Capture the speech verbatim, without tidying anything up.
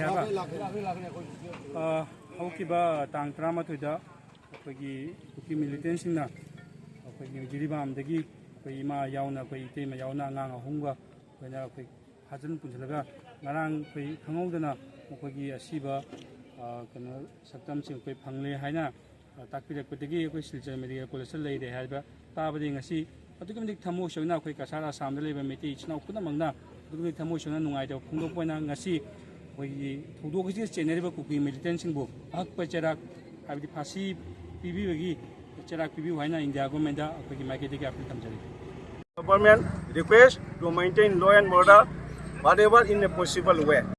ꯍꯥꯏꯕ? ꯑ, ꯍꯧꯈꯤꯕ ꯇꯥꯡ ꯇꯔꯥꯃꯥꯊꯣꯏꯗ ꯑꯩꯈꯣꯏꯒꯤ ꯀꯨꯀꯤ ꯃꯤꯂꯤꯇꯦꯟꯁꯤꯡꯅ ꯑꯩꯈꯣꯏꯒꯤ ꯖꯤꯔꯤꯕꯥꯝꯗꯒꯤ ꯑꯩꯈꯣꯏ ꯏꯃꯥ ꯌꯥꯎꯅ, ꯑꯩꯈꯣꯏ ꯏꯇꯩꯃ ꯌꯥꯎꯅ, ꯑꯉꯥꯡ ꯑꯍꯨꯝꯒ ꯑꯩꯈꯣꯏꯅ ꯑꯩꯈꯣꯏ ꯐꯥꯖꯤꯟ ꯄꯨꯟꯁꯤꯜꯂꯒ ꯉꯔꯥꯡ ꯑꯩꯈꯣꯏ ꯈꯪꯍꯧꯗꯅ ꯃꯈꯣꯏꯒꯤ ꯑꯁꯤꯕ, ꯑ, ꯀꯩꯅꯣ, ꯁꯛꯇꯝꯁꯤꯡ ꯑꯩꯈꯣꯏ ꯐꯪꯂꯦ ꯍꯥꯏꯅ, ꯑ, ꯇꯥꯛꯄꯤꯔꯛꯄꯗꯒꯤ ꯑꯩꯈꯣꯏ ꯁꯤꯜꯆꯔ ꯃꯦꯗꯤꯀꯦꯜ ꯀꯣꯂꯦꯖꯇ ꯂꯩꯔꯦ ꯍꯥꯏꯕ ꯇꯥꯕꯗꯒꯤ ꯉꯁꯤ ꯑꯗꯨꯛꯀꯤ ꯃꯇꯤꯛ ꯊꯃꯣꯏ ꯁꯣꯛꯅ ꯑꯩꯈꯣꯏ ꯀꯁꯥꯔ ꯑꯁꯥꯝꯗ ꯂꯩꯕ ꯃꯩꯇꯩ ꯏꯆꯤꯟ ꯏꯅꯥꯎ ꯄꯨꯝꯅꯃꯛꯅ ꯑꯗꯨꯛꯀꯤ ꯃꯇꯤꯛ ꯊꯃꯣꯏ ꯁꯣꯛꯅ ꯅꯨꯡꯉꯥꯏꯇꯕ ꯐꯣꯡꯗꯣꯛꯄ ꯑꯣꯏꯅ ꯉꯁꯤ ꯑꯩꯈꯣꯏꯒꯤ ꯊꯧꯗꯣꯛ ꯑꯁꯤꯗ ꯆꯦꯟꯅꯔꯤꯕ ꯀꯨꯀꯤ ꯃꯤꯂꯤꯇꯦꯟꯁꯤꯡꯕꯨ ꯑꯍꯛꯄ ꯆꯩꯔꯥꯛ, ꯍꯥꯏꯕꯗꯤ ꯐꯥꯁꯤ ꯄꯤꯕꯤꯕꯒꯤ ꯆꯩꯔꯥꯛ ꯄꯤꯕꯤꯌꯨ ꯍꯥꯏꯅ ꯏꯟꯗꯤꯌꯥ ꯒꯣꯔꯃꯦꯟꯗ ꯑꯩꯈꯣꯏꯒꯤ ꯃꯥꯏꯀꯩꯗꯒꯤ ꯑꯥꯄꯤꯜ ꯊꯝꯖꯔꯤ꯫ Government request to maintain law and order whatever in a possible way.